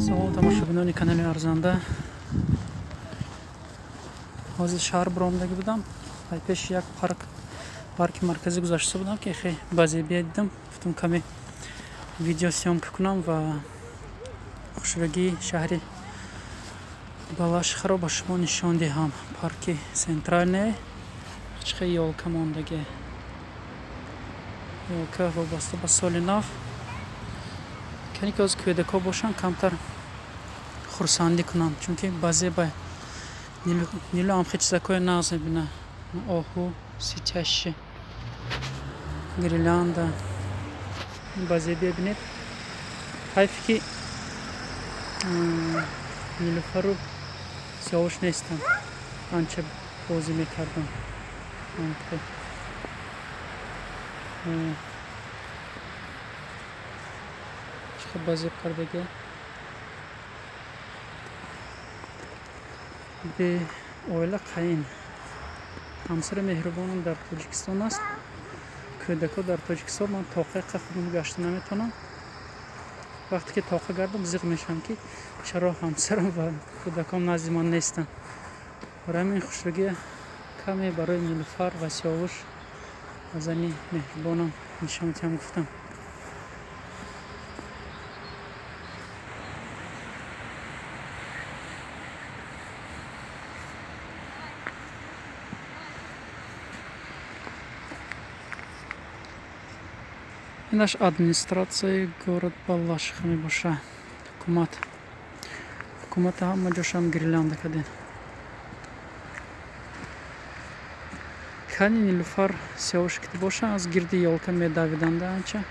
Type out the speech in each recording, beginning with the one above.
Салом тамошобинони канали Арзанда. Ҳозир шаҳр баромадагӣ будам. Ай пеши як парк, парки марказӣ гузашта будам, ки хе базебия дидам. Гуфтам, каме видеосъёмка кунам ва хушрагии шаҳри Балашихаро ба шумо нишон диҳам. Парки Центральный чихе ёлка мондагӣ. Ёлка вобаста ба соли нав. Кани ки ҳозир кӯдакҳо бошанд, камтар хурсандӣ кунанд, чунки баъзе ба Нилу ҳамхе чизакҳои нағз мебина. Оҳу, ситяши, гирлянда. Баъзе бибинед. Ҳайф, ки Нилуфару Сиёвуш нестанд. Анча бозӣ мекардам. Ҳамхе. Чихел базеб кардагӣ. Бе оила қаин. Ҳамсари меҳрубонам дар Тоҷикистон аст. Кӯдакҳо дар Тоҷикистон. Ман тоқаи худам гашта наметавонам. Вақте ки тоқа гардам, зиқ мешавам, ки чаро ҳамсарам ва кӯдакон назди ман нестанд. Барои ҳамин хушрӯгӣ каме барои Нилуфар ва Сиёвуш ва зани меҳрубонам нишон диҳам гуфтам. Инаш администратсияи город Балашиха мебошад. Ҳукумат. Ҳукумата ҳама ҷошам гирлянда кардем. Кани Нилуфар, Сиёвуш ки бошанд, аз гирди ёлка медавиданда анча.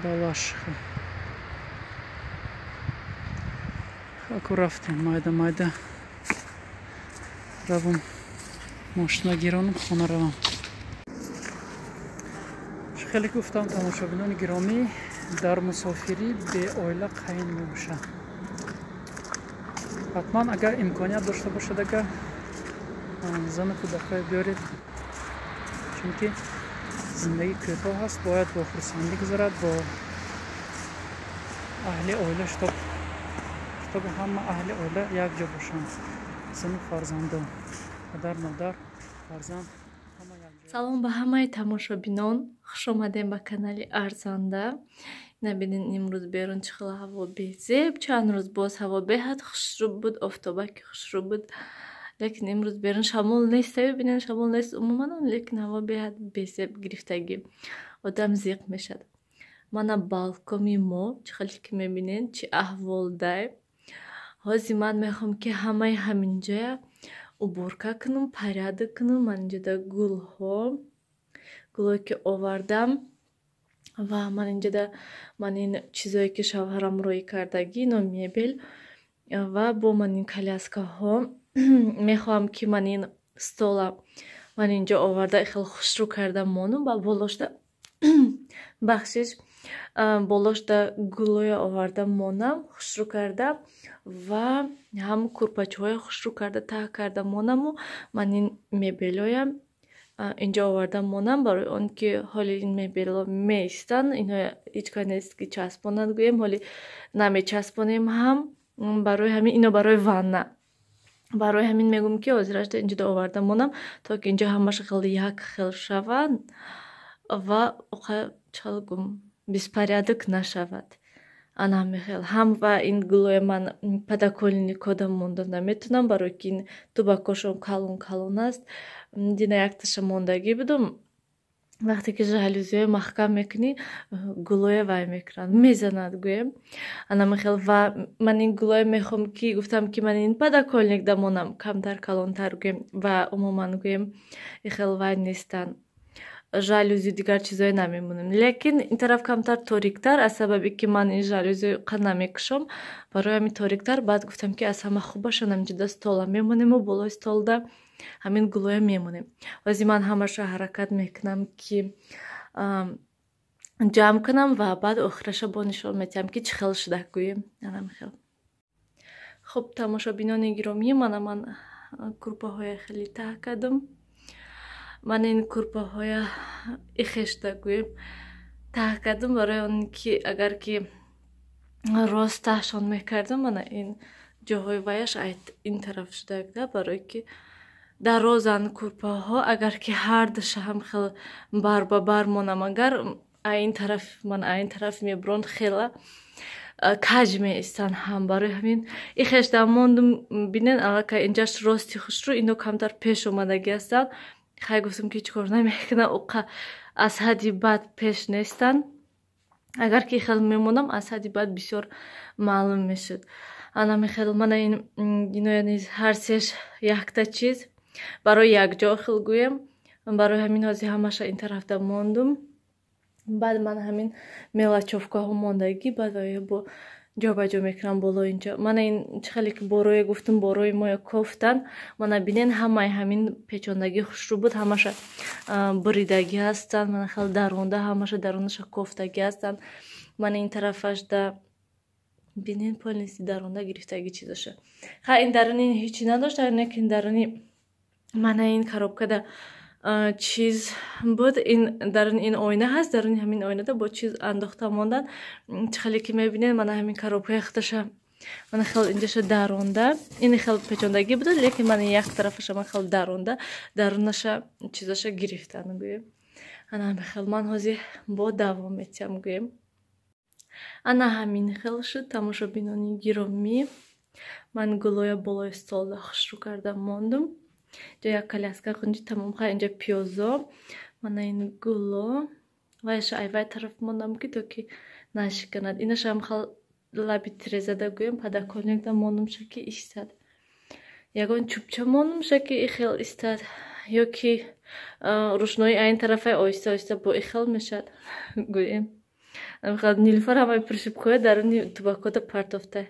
Балашиха. Хаку рафтем, майда майда. Равам мошина гиронам, хона равам. Хеле гуфтам, тамошобинони гиромӣ, дар мусофирӣ беоила қаин мебошад. Ҳатман, агар имконият дошта бошад, агар зану кӯдакҳое биёред, чунки зиндагӣ кӯтоҳ аст, бояд бо хурсандӣ гузарад, бо аҳли оила, чтобы ҳама аҳли оила якҷо бошанд. Зану фарзандон, падар, модар, фарзанд. Салом ба ҳамаи тамошобинон, хуш омадем ба канали Арзанда. Набинен, имрӯз берун чӣ хел ҳаво безеб. Чанд рӯз боз ҳаво беҳад хушрӯ буд, офтобаки хушрӯ буд, лекин имрӯз берун шамол нест. Бибинен, шамол нест умуман, лекин ҳаво беҳад безеб гирифтагӣ, одам зиқ мешад. Мана балкоми мо, чӣ хеле ки мебинен, чӣ аҳволдай. Ҳозир ман мехоҳам, ки ҳамаи ҳаминҷоя уборка кунам, порядок кунам. Ман инҷода гулҳо, гулҳое ки овардам, ва ман инҷода ман ин чизое ки шавҳарам роӣ кардагӣ, ино мебел ва бо ман ин коляскаҳо. Мехоҳам, ки ман ин стола ман инҷо оварда, хеле хушрӯ карда монам ба болошда, бахшиш, болошда гулоя оварда монам, хушрӯ карда, ва ҳам курпачаҳоя хушрӯ карда таҳ карда монаму ман ин мебелоя инҷо оварда монам, барои он ки ҳоли ин мебело меистанд, ино ҳеҷ кас нест, ки часпонад, гӯем, ҳоли намечаспонем ҳам. Барои ҳамин ино барои ванна. Барои ҳамин мегӯм, ки ҳозирашда инҷода оварда монам, то ки инҷо ҳамаш хел як хел шаванд ва чал гум беспорядок нашавад. Ана ҳамин хел ҳам. Ва ин гулоя ман подоконникода монда наметунам, барои ки ин тубакошон калон калон аст. Дина якташа мондагӣ будум, вақте ки жалюзиҳои маҳкам мекунӣ, гулоя вай мекунанд, мезанад, гӯем. Ана ҳамин хел. Ва ман ин гулоя мехоҳам, ки гуфтам, ки ман ин подоконник дамонам, камтар калонтар, гӯем, ва умуман, гӯем, хел вай нестанд, жалюзи дигар чизое намемонем. Лекин ин тараф камтар ториктар, аз сабабе ки ман ин жалюзи қа намекушом, барои ҳамин ториктар. Баъд гуфтам, ки аз ҳама хубаша ҳаминҷода стола мемонему болои столда ҳамин гулоя мемонем. Ҳозир ман ҳамаша ҳаракат мекунам, ки ҷамъ кунам, ва баъд охираша бо нишон метиҳам, ки чӣ хел шуда, гӯем. Анам хел. Хуб, тамошобинони гиромӣ, мана ман курпаҳоя хеле таҳ кардам. Ман ин курпаҳоя ихешта гӯем таҳ кардам, барои он ки агар ки рост таҳшон мекардам, мана ин ҷоҳои ваяш ин тараф шудагда, барое ки дарозанд курпаҳо. Агар ки ҳардуша ҳам хел бар ба бар монам, агар ин тараф ман ин тараф мебурон, хела каҷ меистанд ҳам. Барои ҳамин ихешта мондум. Бинен, аллакай инҷаш рости хушрӯ, ино камтар пеш омадагӣ ҳастанд. Хай, гуфтам ки ҳеҷ кор намекунам, уқа аз ҳадди бад пеш нестанд. Агар ки хел мемонам, аз ҳадди бад бисёр маълум мешуд. Ана мехел мана иноя низ ҳар сеш якта чиз барои якҷо хел гӯем. Барои ҳамин ҳозир ҳамаша ин тарафда мондум. Баъд ман ҳамин мелочёвкаҳо мондагӣ, баъд бо ҷобаҷо мекунам боло инҷо. Мана ин чӣ хеле ки борое гуфтум, борои моя кофтан. Мана бинен, ҳамаи ҳамин печондагӣ хушрӯ буд, ҳамаша буридагӣ ҳастанд. Мана хел даронда, ҳамаша даронаша кофтагӣ ҳастанд. Мана ин тарафашда бинен, полностью даронда гирифтагӣ чизаша. Ха, ин даруни ҳечи надошт, лекин даруни мана ин коробкада чиз буд. Ин даруни ин оина ҳаст, даруни ҳамин оинада бо чиз андохта мондан. Чӣ хеле ки мебинед, мана ҳамин коробкаи худаша мана хел инҷаша даронда, ин хел печондагӣ буда, лекин мана як тарафаша ман хел даронда, дарунаша чизаша гирифтан гӯем. Ана ҳамин хел ман ҳозир бо давом метиҳам гӯем. Ана ҳамин хел шуд, тамошобинони гиромӣ. Ман гулоя болои столда хушрӯ карда мондум. Инҷо як коляска хунҷи тамом. Хай, инҷа пиёзо, мана ин гуло вайша айвай тараф мондам, ки то ки нашиканад. Инашам хел лаби тирезада гӯем, подоконникда мондумша, ки истад. Ягон чӯбча мондумша, ки ихел истад, ё ки рӯшнои айн тарафай оҳиста оҳиста бо ихел мешад гӯем. Нилуфар ҳамаи пришибкҳоя даруни тубакода партофта.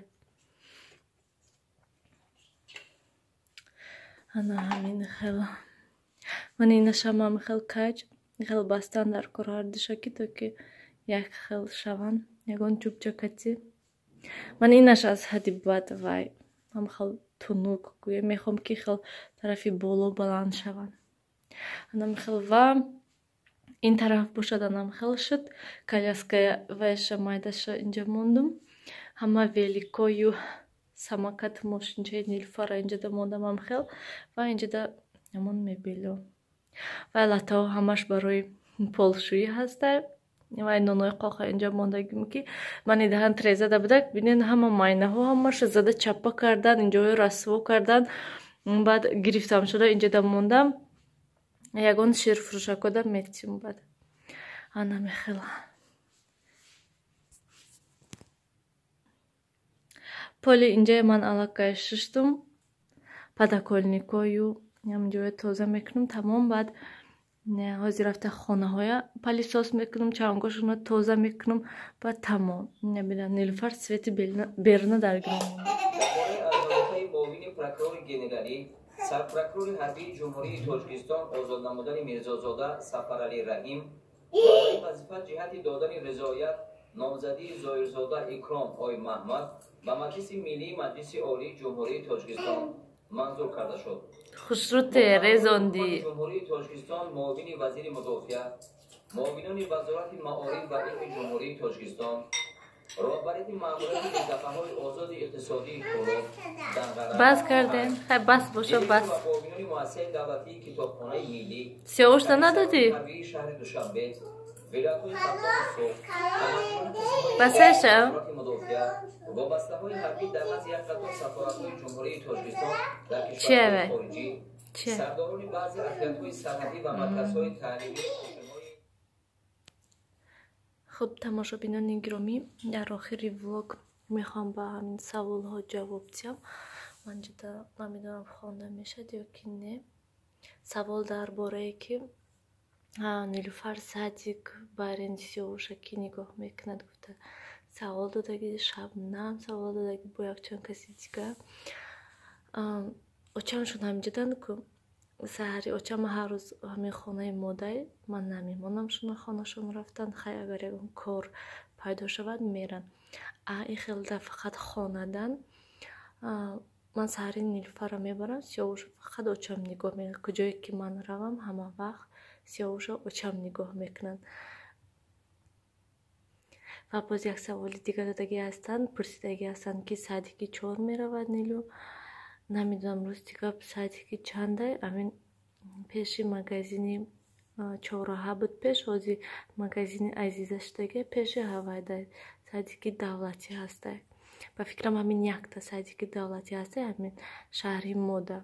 Ана ҳамин хел ман инашам ҳам хел каҷ хел бастан дар кор ҳардуша, ки то ки як хел шаванд, ягон чӯбча кати. Ман инаш аз ҳадди бад вай ҳам хел тунук гӯем, мехоҳам, ки хел тарафи боло баланд шаванд. Анам хел ва ин тараф бошад, анам хел шуд. Коляска вайша майдаша инҷа мондум. Ҳама великою самокат, мошинчаи Нилуфара инҷода мондам ҳам хел ва инҷода ҳамон мебело ва латтаҳо ҳамаш барои полшӯӣ ҳаста. Ва нонои қоха инҷа мондагим, ки ман идаҳан трезада будак. Бинен, ҳама майнаҳо ҳамаша зада чаппа кардан, инҷоҳо расво кардан. Баъд гирифтам шуда инҷода мондам, ягон ширфурӯшакода метим баъд. Ана мехела поли инҷае ман аллакай шиштум, подоконникою ҳаминҷоя тоза мекунам, тамом. Баъд ҳозир рафта хонаҳоя пылесос мекунам, чангошона тоза мекунам, баъд тамом. Бинам, Нилуфар свети беруна дар гирон. Муовини прокурори генералӣ, сарпрокурори ҳарбии Ҷумҳурии Тоҷикистон озод намудани Мирзозода Сафаралӣ Раҳим вазифа ҷиҳати додани ризоят номзадии Зоирзода Икром Ой Маҳмад ба Маҷлиси Миллии Маҷлиси Олии Ҷумҳурии Тоҷикистон манзур карда шуд. Хушрӯ терезондӣ. Ҷумҳурии Тоҷикистон, муовини вазири мудофиа, муовинони Вазорати маориф ва илми Ҷумҳурии Тоҷикистон, роҳбарияти маъмурияти минтақаҳои озоди иқтисодии Кӯлоб, Данғара, Бас кардем, хай, бас боша, бас. ва муовинони муассисаи давлатии Китобхонаи миллӣ, Сиёвушта надодӣ? ҳарбии шаҳри Душанбе, вилоятҳои Хатлону Суғд, Басаша? Вазорати мудофиа, вобастаҳои ҳарбӣ дар назди як қатор сафоратҳои Ҷумҳурии Тоҷикистон дар кишварҳои хориҷӣ, сардорони баъзе отрядҳои сарҳадӣ ва марказҳои таълимии қӯшунҳои Хуб, тамошобинони гиромӣ, дар охири влог мехоҳам ба ҳамин саволҳо ҷавоб диҳам. Ман ҷуда намедонам, хонда мешавад ё ки не. Савол дар борае ки Нилуфар садик барин Сиёвуша ки нигоҳ мекунад гуфта савол додагӣ, Шабнам савол додагӣ, бо якчанд каси дигар. Очамшон ҳаминҷоданд ку саҳари очама ҳар рӯз ҳамин хонаи модай, ман намемонам, шуна хонашон рафтан. Хай, агар ягон кор пайдо шавад, меран. А ин хелда фақат хонадан. Ман саҳари Нилуфарро мебарам, Сиёвуша фақат очам нигоҳ мекунад. Куҷое ки ман равам, ҳама вақт Сиёвуша очам нигоҳ мекунанд. Ва боз як саволи дига додагӣ ҳастанд, пурсидагӣ ҳастанд, ки садики чор меравад Нилу. Намедонам, рости гап, садики чандай. Амин пеши магазини чорроҳа буд пеш, ҳозир магазини Азиза шудаги, пеши ҳавайда садики давлатӣ ҳастай. Ба фикрам, ҳамин якта садики давлатӣ ҳастай ҳамин шаҳри мода.